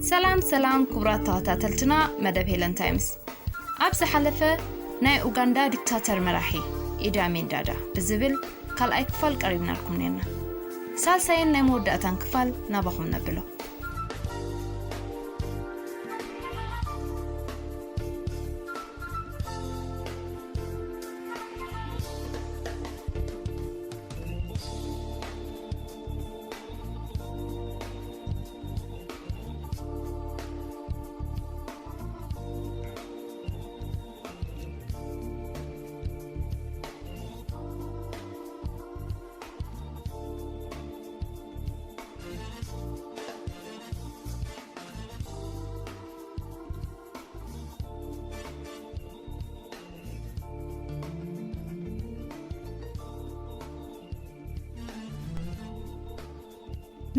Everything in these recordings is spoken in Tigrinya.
ሰላም ሰላም ክቡራት ተኸታተልትና መደብ ሄለን ታይምስ። ኣብ ዝሓለፈ ናይ ኡጋንዳ ዲክታተር መራሒ ኢዲ ኣሚን ዳዳ ብዝብል ካልኣይ ክፋል ቀሪብናልኩም ነርና። ሳልሳይን ናይ መወዳእታን ክፋል ናባኹም ነብሎ።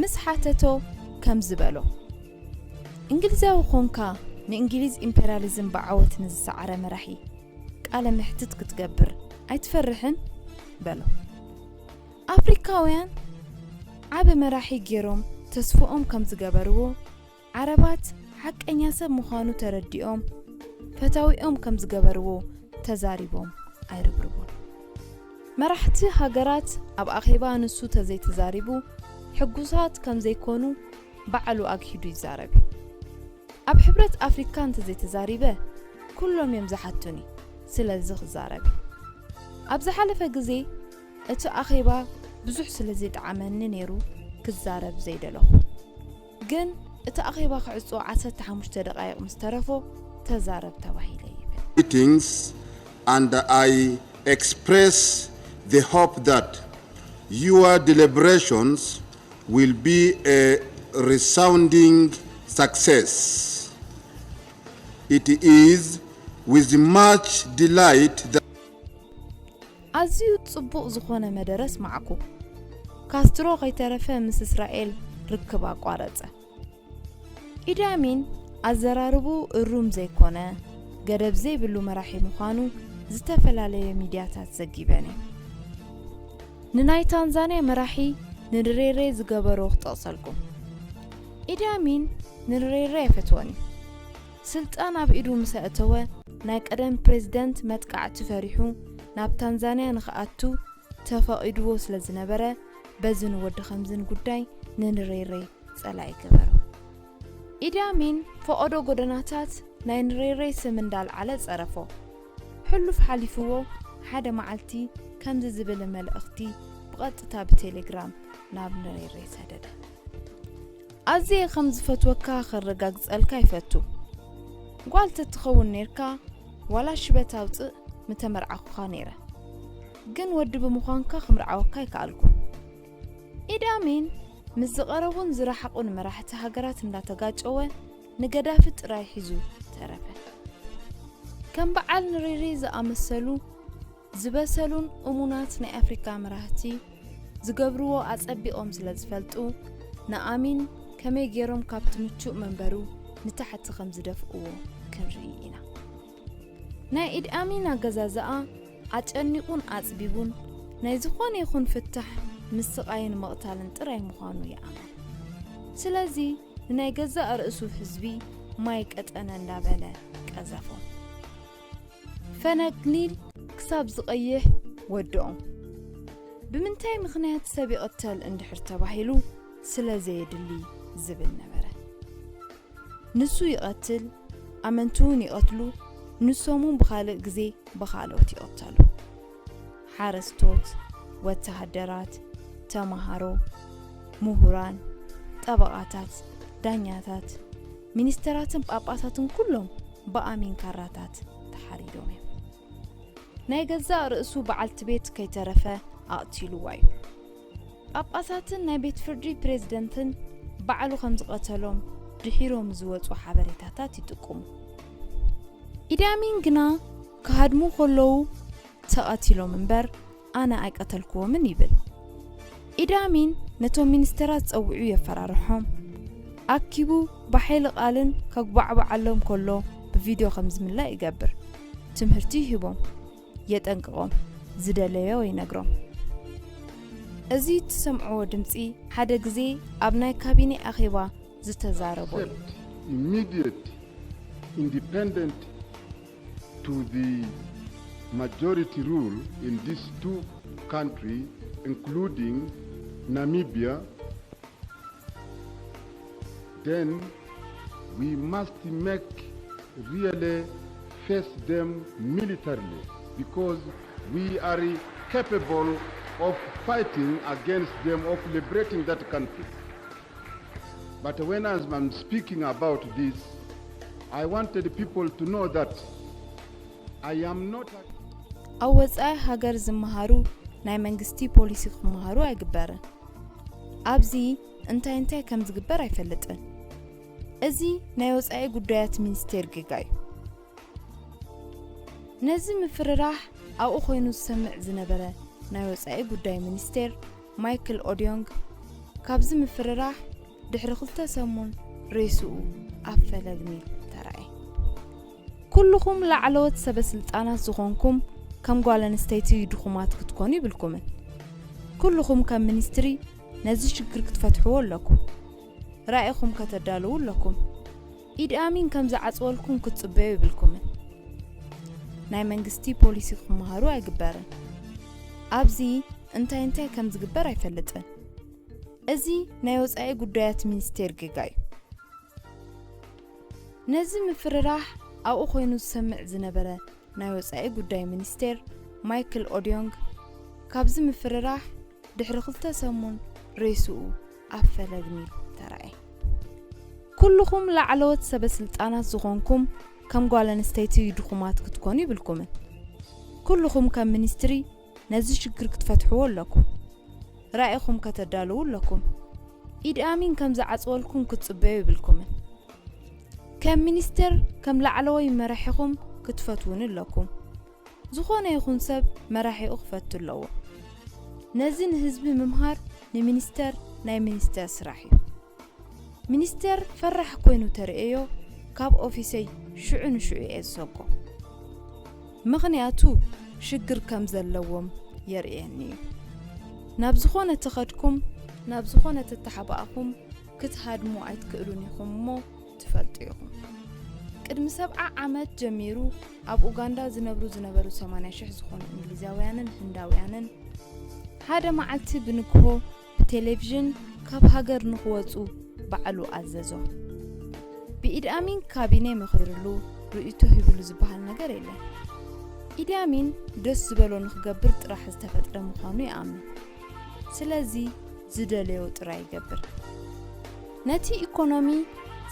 ምስ ሓተቶ ከምዚ በሎ፣ እንግሊዛዊ ኾንካ ንእንግሊዝ ኢምፔርያሊዝም ብዓወት ንዝሰዓረ መራሒ ቃለ መሕትት ክትገብር ኣይትፈርሕን? በሎ። ኣፍሪካውያን ዓቢ መራሒ ገይሮም ተስፍኦም ከም ዝገበርዎ፣ ዓረባት ሓቀኛ ሰብ ምዃኑ ተረዲኦም ፈታዊኦም ከም ዝገበርዎ ተዛሪቦም ኣይርብርቡን። መራሕቲ ሃገራት ኣብ ኣኼባ ንሱ ተዘይተዛሪቡ ሕጉሳት ከም ዘይኮኑ ባዕሉ ኣግሂዱ ይዛረብ እዩ። ኣብ ሕብረት ኣፍሪካ እንተዘይተዛሪበ ኩሎም እዮም ዝሓቱኒ፣ ስለዚ ክዛረብ እዩ። ኣብ ዝሓለፈ ግዜ እቲ ኣኼባ ብዙሕ ስለ ዘይጠዓመኒ ነይሩ ክዛረብ ዘይደለኹ። ግን እቲ ኣኼባ ክዕጾ ዓሰርተ ሓሙሽተ ደቓይቕ ምስ ተረፎ ተዛረብ ተባሂለ ይብል። Meetings, and I express the hope that your deliberations will be a resounding success. It is with much delight that ኣዝዩ ጽቡቕ ዝኾነ መደረ ኣስማዕኩ። ካስትሮ ከይተረፈ ምስ እስራኤል ርክብ ኣቋረጸ። ኢዲ ኣሚን ኣዘራርብኡ እሩም ዘይኮነ፣ ገደብ ዘይብሉ መራሒ ምዃኑ ዝተፈላለየ ሚድያታት ዘጊበን እየን። ንናይ ታንዛንያ መራሒ ንሪሬሬ ዝገበሮ ክጠቕሰልኩም። ኢዲ ኣሚን ንሪሬሬ ኣይፈትዎን እዩ። ስልጣን ኣብ ኢዱ ምስ ኣእተወ፣ ናይ ቀደም ፕሬዝደንት መጥቃዕቲ ፈሪሑ ናብ ታንዛንያ ንኽኣቱ ተፈቒድዎ ስለ ዝነበረ፣ በዝን ወዲ ኸምዝን ጉዳይ ንንሬሬ ጸላኢ ገበሮ። ኢዲ ኣሚን ፈቐዶ ጎደናታት ናይ ንሬሬ ስም እንዳልዓለ ጸረፎ። ሕሉፍ ሓሊፍዎ ሓደ መዓልቲ ከምዚ ዝብል መልእኽቲ ብቐጥታ ብቴሌግራም ናብ ንሬሬ ሰደደ። ኣዝየ ከም ዝፈትወካ ከረጋግጸልካ ይፈቱ። ጓል ተትኸውን ኔርካ ዋላ ሽበት ኣውጽእ ምተመርዓኹኻ ኔረ። ግን ወዲ ብምዃንካ ክምርዓወካ ኣይከኣልኩን። ኢዲ ኣሚን ምስ ዝቐረቡን ዝረሓቑን መራሕቲ ሃገራት እንዳተጋጨወ ንገዳፊ ጥራይ ሒዙ ተረፈ። ከም በዓል ንሪሪ ዝኣመሰሉ ዝበሰሉን እሙናት ናይ ኣፍሪካ መራህቲ ዝገብርዎ ኣጸቢቖም ስለ ዝፈልጡ ንኣሚን ከመይ ገይሮም ካብቲ ምቹእ መንበሩ ንታሕቲ ከም ዝደፍእዎ ክንርኢ ኢና። ናይ ኢድ ኣሚን ኣገዛዝኣ ኣጨኒቑን ኣጽቢቡን ናይ ዝኾነ ይኹን ፍታሕ ምስ ስቓይን ምቕታልን ጥራይ ምዃኑ ይኣምን። ስለዚ ንናይ ገዛእ ርእሱ ህዝቢ ማይ ቀጠነ እንዳበለ ቀዘፎም። ፈነግ ኒል ክሳብ ዝቐይሕ ወድኦም። ብምንታይ ምኽንያት ሰብ ይቕተል እንድሕር ተባሂሉ ስለ ዘየድሊ ዝብል ነበረ። ንሱ ይቐትል፣ ኣመንቲ እውን ይቐትሉ፣ ንሶም እውን ብኻልእ ግዜ ብኻልኦት ይቕተሉ። ሓረስቶት፣ ወተሃደራት፣ ተማሃሮ፣ ምሁራን፣ ጠበቓታት፣ ዳኛታት፣ ሚኒስተራትን ጳጳሳትን ኩሎም ብኣሚን ካራታት ተሓሪዶም እዮም። ናይ ገዛእ ርእሱ በዓልቲ ቤት ከይተረፈ ኣቕቲልዋ እዩ። ጳጳሳትን ናይ ቤት ፍርዲ ፕሬዝደንትን ባዕሉ ከም ዝቐተሎም ድሒሮም ዝወጹ ሓበሬታታት ይጥቁሙ። ኢዲ ኣሚን ግና ክሃድሙ ከለዉ ተቐቲሎም እምበር ኣነ ኣይቀተልክዎምን ይብል። ኢዲ ኣሚን ነቶም ሚኒስተራት ጸዊዑ የፈራርሖም። ኣኪቡ ብሓይሊ ቃልን ከጉባዕብዓሎም ከሎ ብቪድዮ ከም ዝምላእ ይገብር። ትምህርቲ ይህቦም፣ የጠንቅቖም፣ ዝደለዮ ይነግሮም። እዚ እትሰምዕዎ ድምጺ ሓደ ግዜ ኣብ ናይ ካቢኔ ኣኼባ ዝተዛረቦ እዩ። immediate independent to the majority rule in these two countries, including Namibia, then we must make really face them militarily, because we are capable of fighting against them, of liberating that country. But when I'm speaking about this, I wanted people to know that I am not. ኣብ ወጻኢ ሃገር ዝመሃሩ ናይ መንግስቲ ፖሊሲ ክመሃሩ ኣይግበርን። ኣብዚ እንታይ እንታይ ከም ዝግበር ኣይፈልጥን። እዚ ናይ ወጻኢ ጉዳያት ሚኒስቴር ጌጋ እዩ። ነዚ ምፍርራሕ ኣብኡ ኮይኑ ዝሰምዕ ዝነበረ ናይ ወጻኢ ጉዳይ ሚኒስቴር ማይክል ኦዲዮንግ፣ ካብዚ ምፍርራሕ ድሕሪ ክልተ ሰሙን ሬስኡ ኣብ ፈለግ ኒል ተራእየ። ኩልኹም ላዕለዎት ሰበ ስልጣናት ዝኾንኩም ከም ጓል ኣንስተይቲ ድኹማት ክትኮኑ ይብልኩምን። ኩልኹም ከም ሚኒስትሪ ነዚ ሽግር ክትፈትሕዎ ኣለኩም። ራኢኹም ከተዳልዉ ኣለኩም። ኢድ ኣሚን ከም ዝዓጽወልኩም ክትጽበዩ ይብልኩምን። ናይ መንግስቲ ፖሊሲ ክመሃሩ ኣይግበርን። ኣብዚ እንታይ እንታይ ከም ዝግበር ኣይፈልጥን። እዚ ናይ ወጻኢ ጉዳያት ሚኒስቴር ጌጋ እዩ። ነዚ ምፍርራሕ ኣብኡ ኮይኑ ዝሰምዕ ዝነበረ ናይ ወጻኢ ጉዳይ ሚኒስቴር ማይክል ኦዲዮንግ፣ ካብዚ ምፍርራሕ ድሕሪ ክልተ ሰሙን ሬስኡ ኣብ ፈለግ ኒል ተራእየ። ኩልኹም ላዕለዎት ሰበ ስልጣናት ዝኾንኩም ከም ጓል ኣንስተይቲ ድኹማት ክትኮኑ ይብልኩምን። ኩልኹም ከም ሚኒስትሪ ነዚ ሽግር ክትፈትሕዎ ኣለኩም። ራኢኹም ከተዳልዉ ኣለኩም። ኢድ ኣሚን ከም ዝዓጽወልኩም ክትጽበዩ ይብልኩምን። ከም ሚኒስቴር ከም ላዕለዎይ መራሒኹም ክትፈትዉኒ ኣለኩም። ዝኾነ ይኹን ሰብ መራሒኡ ክፈቱ ኣለዎ። ነዚ ንህዝቢ ምምሃር ንሚኒስተር ናይ ሚኒስተር ስራሕ እዩ። ሚኒስተር ፈራሕ ኮይኑ ተርእየዮ ካብ ኦፊሰይ ሽዑ ንሽዑ እየ ዝሰጎ። ምኽንያቱ ሽግር ከም ዘለዎም የርእየኒ እዩ። ናብ ዝኾነ ተኸድኩም ናብ ዝኾነ ተተሓባእኹም ክትሃድሙ ኣይትክእሉን ኢኹም እሞ ትፈልጡ ኢኹም። ቅድሚ ሰብዓ ዓመት ጀሚሩ ኣብ ኡጋንዳ ዝነብሩ ዝነበሩ ሰማንያ ሽሕ ዝኾኑ እንግሊዛውያንን ህንዳውያንን ሓደ መዓልቲ ብንግሆ ብቴሌቪዥን ካብ ሃገር ንኽወጹ ባዕሉ ኣዘዞም። ብኢድ ኣሚን ካቢኔ መኺሩሉ ርእይቶ ሂብሉ ዝበሃል ነገር የለን። ኢድ ኣሚን ደስ ዝበሎ ንኽገብር ጥራሕ ዝተፈጥረ ምዃኑ ይኣምን። ስለዚ ዝደለዮ ጥራይ ይገብር። ነቲ ኢኮኖሚ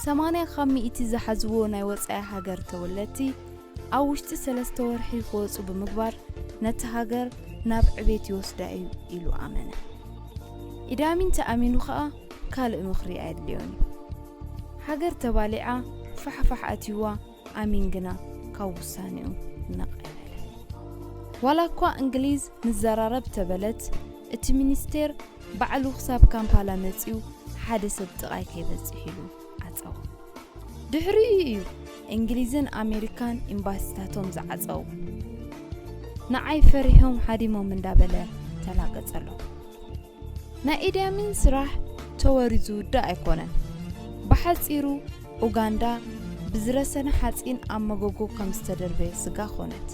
ሰማንያ ካብ ሚእቲ ዝሓዝዎ ናይ ወጻኢ ሃገር ተወለድቲ ኣብ ውሽጢ ሰለስተ ወርሒ ክወጹ ብምግባር ነቲ ሃገር ናብ ዕቤት ይወስዳ እዩ ኢሉ ኣመነ። ኢድ ኣሚን ተኣሚኑ ኸኣ ካልእ ምኽሪ ኣየድልዮን እዩ። ሃገር ተባሊዓ ፋሕፋሕ ኣትይዋ ኣሚን ግና ካብ ውሳኔኡ ነቕ ኣይበለን። ዋላ እኳ እንግሊዝ ንዘራረብ ተበለት፣ እቲ ሚኒስቴር ባዕሉ ክሳብ ካምፓላ መጺኡ ሓደ ሰብ ጥቓይ ከይበጽሕ ኢሉ ዓጸዎ። ድሕሪኡ እዩ እንግሊዝን ኣሜሪካን ኤምባሲታቶም ዝዓጸዉ። ንዓይ ፈሪሖም ሃዲሞም እንዳበለ ተላገጸሎም። ናይ ኢድ ኣሚን ስራሕ ተወርዩ ዝውዳእ ኣይኮነን። ብሓጺሩ ኡጋንዳ ብዝረሰነ ሓጺን ኣብ መጎጎ ከም ዝተደርበየ ስጋ ኮነት።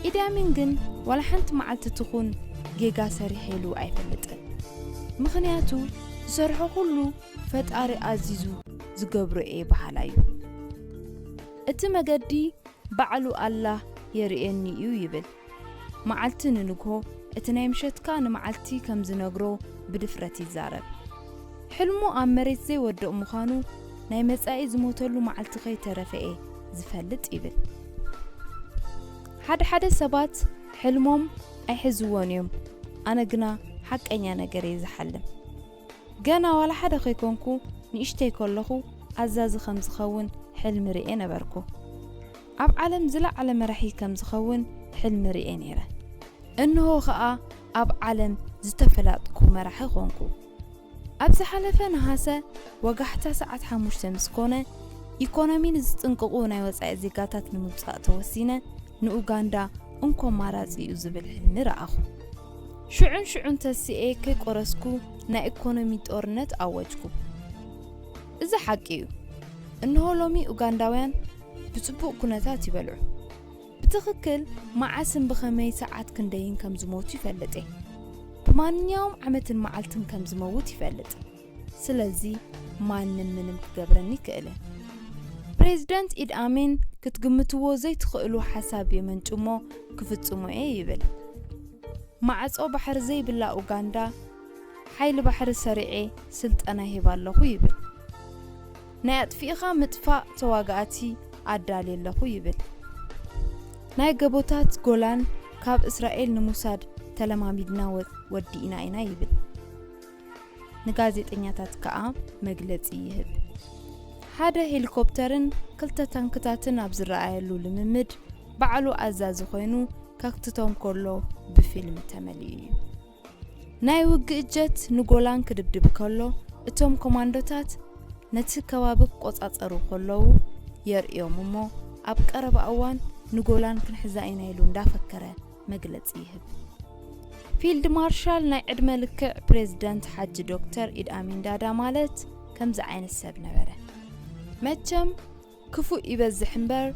ኢድ ኣሚን ግን ዋላ ሓንቲ መዓልቲ ትኹን ጌጋ ሰሪሐ ኢሉ ኣይፈልጥን። ምኽንያቱ ዝሰርሖ ኩሉ ፈጣሪ ኣዚዙ ዝገብሮ እየ በሃላይ እዩ። እቲ መገዲ ባዕሉ ኣላህ የርእየኒ እዩ ይብል። መዓልቲ ንንግሆ እቲ ናይ ምሸትካ ንመዓልቲ ከም ዝነግሮ ብድፍረት ይዛረብ። ሕልሙ ኣብ መሬት ዘይወድቕ ምዃኑ ናይ መጻኢ ዝሞተሉ መዓልቲ ከይተረፈ እየ ዝፈልጥ ይብል። ሓደ ሓደ ሰባት ሕልሞም ኣይሕዝዎን እዮም፣ ኣነ ግና ሓቀኛ ነገር እየ ዝሓልም። ገና ዋላ ሓደ ከይኮንኩ ንእሽተይ ከለኹ ኣዛዚ ከም ዝኸውን ሕልሚ ርእየ ነበርኩ። ኣብ ዓለም ዝለዓለ መራሒ ከም ዝኸውን ሕልሚ ርእየ ነይረ። እንሆ ኸኣ ኣብ ዓለም ዝተፈላጥኩ መራሒ ኾንኩ። ኣብ ዝሓለፈ ነሃሰ ወጋሕታ ሰዓት ሓሙሽተ ምስ ኮነ፣ ኢኮኖሚ ንዝጥንቅቑ ናይ ወጻኢ ዜጋታት ንምውጻእ ተወሲነ፣ ንኡጋንዳ እንኮ ኣማራጺ እዩ ዝብል ሕልሚ ረኣኹ። ሽዑን ሽዑን ተሲኤ ከይቆረስኩ ናይ ኢኮኖሚ ጦርነት ኣወጅኩ። እዚ ሓቂ እዩ። እንሆ ሎሚ ኡጋንዳውያን ብጽቡቕ ኩነታት ይበልዑ። ብትኽክል መዓስን ብኸመይ ሰዓት ክንደይን ከም ዝሞቱ ይፈልጥ እየ። ብማንኛውም ዓመትን መዓልትን ከም ዝመውት ይፈልጥ። ስለዚ ማንም ምንም ክገብረኒ ይክእልን። ፕሬዝደንት ኢድ ኣሚን ክትግምትዎ ዘይትኽእሉ ሓሳብ የመንጭሞ ክፍጽሞ እየ ይብል። ማዕጾ ባሕሪ ዘይብላ ኡጋንዳ ሓይሊ ባሕሪ ሰሪዔ ስልጠና ይህብ ኣለኹ ይብል። ናይ ኣጥፊእኻ ምጥፋእ ተዋጋእቲ ኣዳልየ ኣለኹ ይብል። ናይ ገቦታት ጎላን ካብ እስራኤል ንምውሳድ ተለማሚድና ወ- ወዲእና ኢና ይብል። ንጋዜጠኛታት ከኣ መግለጺ ይህብ። ሓደ ሄሊኮፕተርን ክልተ ታንክታትን ኣብ ዝረኣየሉ ልምምድ ባዕሉ ኣዛዚ ኮይኑ ከክትቶም ከሎ ብፊልም ተመሊኡ እዩ። ናይ ውግእ ጀት ንጎላን ክድብድብ ከሎ እቶም ኮማንዶታት ነቲ ከባቢ ክቆጻጸሩ ከለዉ የርእዮም እሞ ኣብ ቀረባ እዋን ንጎላን ክንሕዛ ኢና ኢሉ እንዳፈከረ መግለጺ ይህብ። ፊልድ ማርሻል ናይ ዕድመ ልክዕ ፕሬዝደንት ሓጂ ዶክተር ኢድ ኣሚን ዳዳ ማለት ከምዚ ዓይነት ሰብ ነበረ። መቸም ክፉእ ይበዝሕ እምበር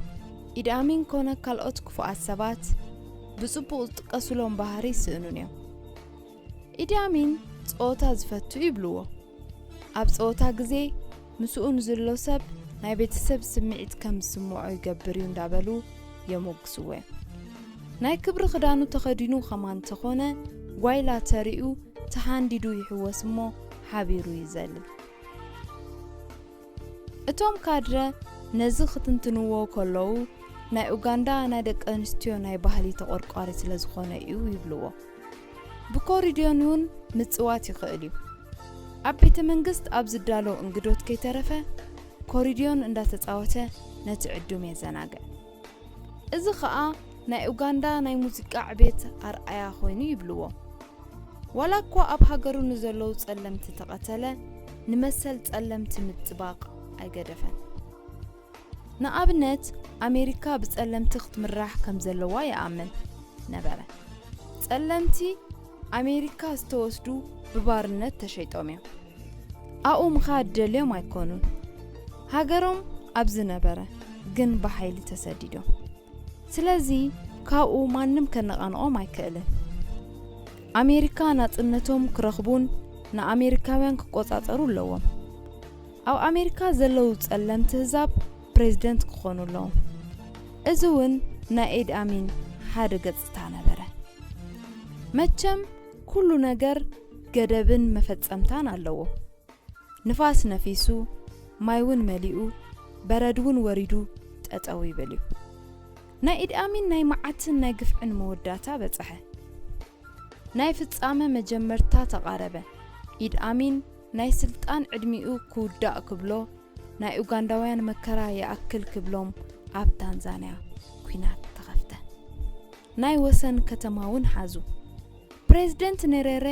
ኢድ ኣሚን ኮነ ካልኦት ክፉኣት ሰባት ብጽቡቕ ዝጥቀሱሎም ባህሪ ይስእኑን እዮም። ኢድ ኣሚን ጸወታ ዝፈቱ ይብልዎ። ኣብ ጸወታ ግዜ ምስኡ ንዝሎ ሰብ ናይ ቤተሰብ ስምዒት ከም ዝስምዖ ይገብር እዩ እንዳበሉ የሞግስዎ እዮም። ናይ ክብሪ ክዳኑ ተኸዲኑ ከማን ተኾነ ጓይላ ተሪኡ ተሃንዲዱ ይሕወስ እሞ ሓቢሩ ይዘልል። እቶም ካድረ ነዚ ክትንትንዎ ከለዉ ናይ ኡጋንዳ ናይ ደቂ ኣንስትዮ ናይ ባህሊ ተቆርቋሪ ስለ ዝኾነ እዩ ይብልዎ። ብኮሪድዮን እውን ምጽዋት ይኽእል እዩ። ኣብ ቤተ መንግስት ኣብ ዝዳሎ እንግዶት ከይተረፈ ኮሪድዮን እንዳተጻወተ ነቲ ዕዱም የዘናግዕ። እዚ ኸኣ ናይ ኡጋንዳ ናይ ሙዚቃ ዕቤት ኣርኣያ ኮይኑ ይብልዎ። ዋላ እኳ ኣብ ሃገሩ ንዘለዉ ጸለምቲ ተቐተለ ንመሰል ጸለምቲ ምጥባቕ ኣይገደፈን። ንኣብነት ኣሜሪካ ብጸለምቲ ክትምራሕ ከም ዘለዋ ይኣምን ነበረ። ጸለምቲ ኣሜሪካ ዝተወስዱ ብባርነት ተሸይጦም እዮም። ኣብኡ ምኻድ ደልዮም ኣይኮኑን። ሃገሮም ኣብዚ ነበረ ግን ብሓይሊ ተሰዲዶም። ስለዚ ካብኡ ማንም ከነቓንቖም ኣይክእልን። ኣሜሪካ ናጽነቶም ክረኽቡን ንኣሜሪካውያን ክቆጻጸሩ ኣለዎም። ኣብ ኣሜሪካ ዘለዉ ጸለምቲ ህዛብ ፕሬዝደንት ክኾኑ ኣለዎም። እዚ እውን ናይ ኢድ ኣሚን ሓደ ገጽታ ነበረ። መቸም ኩሉ ነገር ገደብን መፈጸምታን ኣለዎ። ንፋስ ነፊሱ፣ ማይ እውን መሊኡ፣ በረድ እውን ወሪዱ ጠጠው ይብል እዩ። ናይ ኢድ ኣሚን ናይ መዓትን ናይ ግፍዕን መወዳእታ በጸሐ። ናይ ፍጻመ መጀመርታ ተቓረበ። ኢድ ኣሚን ናይ ስልጣን ዕድሚኡ ክውዳእ ክብሎ ናይ ኡጋንዳውያን መከራ ይኣክል ክብሎም ኣብ ታንዛንያ ኲናት ተኸፍተ። ናይ ወሰን ከተማ እውን ሓዙ። ፕሬዝደንት ኔሬሬ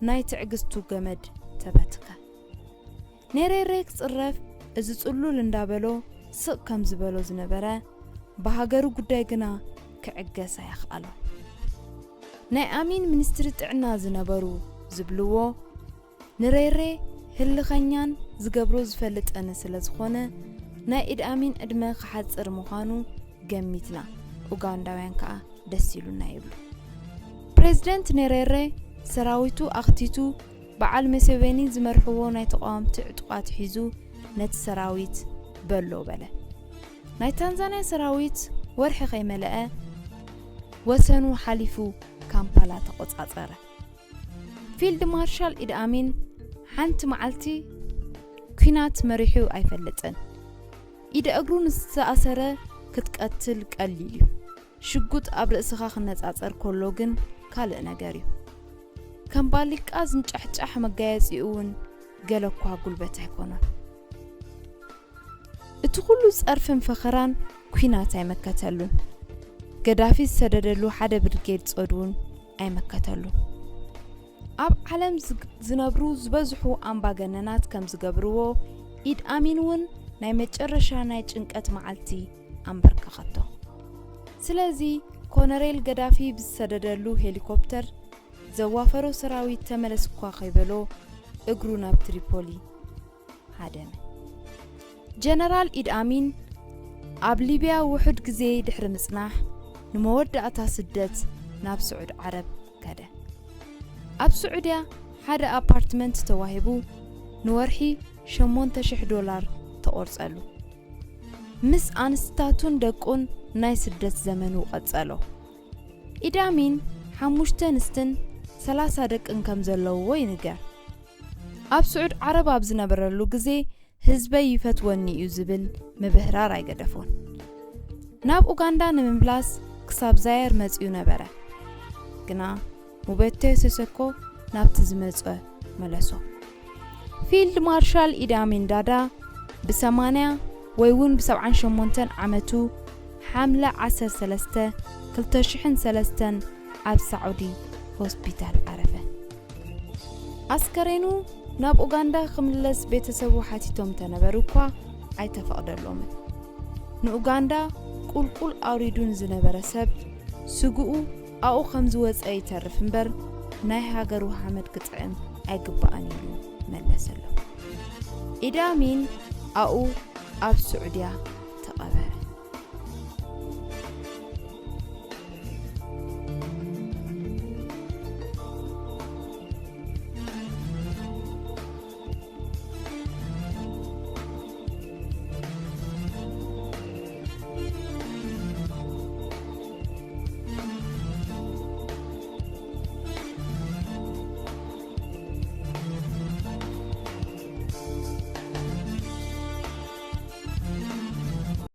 ናይ ትዕግስቱ ገመድ ተበትከ። ኔሬሬ ክጽረፍ እዚ ጽሉል እንዳበሎ ስቕ ከም ዝበሎ ዝነበረ ብሃገሩ ጉዳይ ግና ክዕገስ ኣየኽኣሎ። ናይ ኣሚን ሚኒስትሪ ጥዕና ዝነበሩ ዝብልዎ ንሬሬ ህልኸኛን ዝገብሮ ዝፈልጥን ስለ ዝኾነ ናይ ኢድ ኣሚን ዕድመ ክሓጽር ምዃኑ ገሚትና፣ ኡጋንዳውያን ከኣ ደስ ኢሉና ይብሉ። ፕሬዝደንት ኔሬሬ ሰራዊቱ ኣኽቲቱ በዓል መሴቬኒ ዝመርሕዎ ናይ ተቃወምቲ ዕጡቓት ሒዙ ነቲ ሰራዊት በሎ በለ። ናይ ታንዛንያ ሰራዊት ወርሒ ከይመለአ ወሰኑ ሓሊፉ ካምፓላ ተቆጻጸረ። ፊልድ ማርሻል ኢድ ኣሚን ሓንቲ መዓልቲ ኲናት መሪሑ ኣይፈልጥን። ኢደ እግሩ ንዝተኣሰረ ክትቀትል ቀሊል እዩ። ሽጉጥ ኣብ ርእስኻ ክነጻጸር ከሎ ግን ካልእ ነገር እዩ። ከም ባሊቃ ዝንጫሕጫሕ መጋየጺኡ እውን ገለ እኳ ጉልበት ኣይኮነን። እቲ ኩሉ ጸርፍን ፈኸራን ኲናት ኣይመከተሉን። ገዳፊ ዝሰደደሉ ሓደ ብርጌድ ጸድውን ኣይመከተሉን። ኣብ ዓለም ዝግ- ዝነብሩ ዝበዝሑ ኣምባገነናት ከም ዝገብርዎ ኢድ ኣሚን እውን ናይ መጨረሻ ናይ ጭንቀት መዓልቲ ኣንበርከኸቶ። ስለዚ ኮነሬል ገዳፊ ብዝሰደደሉ ሄሊኮፕተር ዘዋፈሮ ሰራዊት ተመለስ እኳ ከይበሎ እግሩ ናብ ትሪፖሊ ሃደመ። ጀነራል ኢድ ኣሚን ኣብ ሊብያ ውሑድ ግዜ ድሕሪ ምጽናሕ፣ ንመወዳእታ ስደት ናብ ስዑድ ዓረብ ከደ። ኣብ ስዑድያ ሓደ ኣፓርትመንት ተዋሂቡ፣ ንወርሒ ሸሞንተ ሽሕ ዶላር ተቖርጸሉ። ምስ ኣንስታቱን ደቁን ናይ ስደት ዘመኑ ቀጸሎ። ኢድ ኣሚን ሓሙሽተ ኣንስትን ሰላሳ ደቅን ከም ዘለውዎ ይንገር። ኣብ ስዑድ ዓረብ ኣብ ዝነበረሉ ግዜ፣ ህዝበይ ይፈትወኒ እዩ ዝብል ምብህራር ኣይገደፎን። ናብ ኡጋንዳ ንምምላስ ክሳብ ዛየር መጺኡ ነበረ። ግና ሙበቴ ሴሴኮ ናብቲ ዝመጸ መለሶ። ፊልድ ማርሻል ኢድ ኣሚን ዳዳ ብ80 ወይ እውን ብ78 ዓመቱ ሓምለ ዓሰርተ ሰለስተ ክልተ ሽሕን ሰለስተን ኣብ ሳዑዲ ሆስፒታል ዓረፈ። ኣስከሬኑ ናብ ኡጋንዳ ክምለስ ቤተሰቡ ሓቲቶም ተነበሩ እኳ ኣይተፈቕደሎምን። ንኡጋንዳ ቁልቁል ኣውሪዱ ንዝነበረ ሰብ፣ ስግኡ ኣብኡ ከም ዝወጸ ይተርፍ እምበር፣ ናይ ሃገሩ ሓመድ ክጥዕም ኣይግባእን ኢሉ መለሰሎም። ኢድ ኣሚን ኣብኡ ኣብ ስዑድያ ተቐበረ።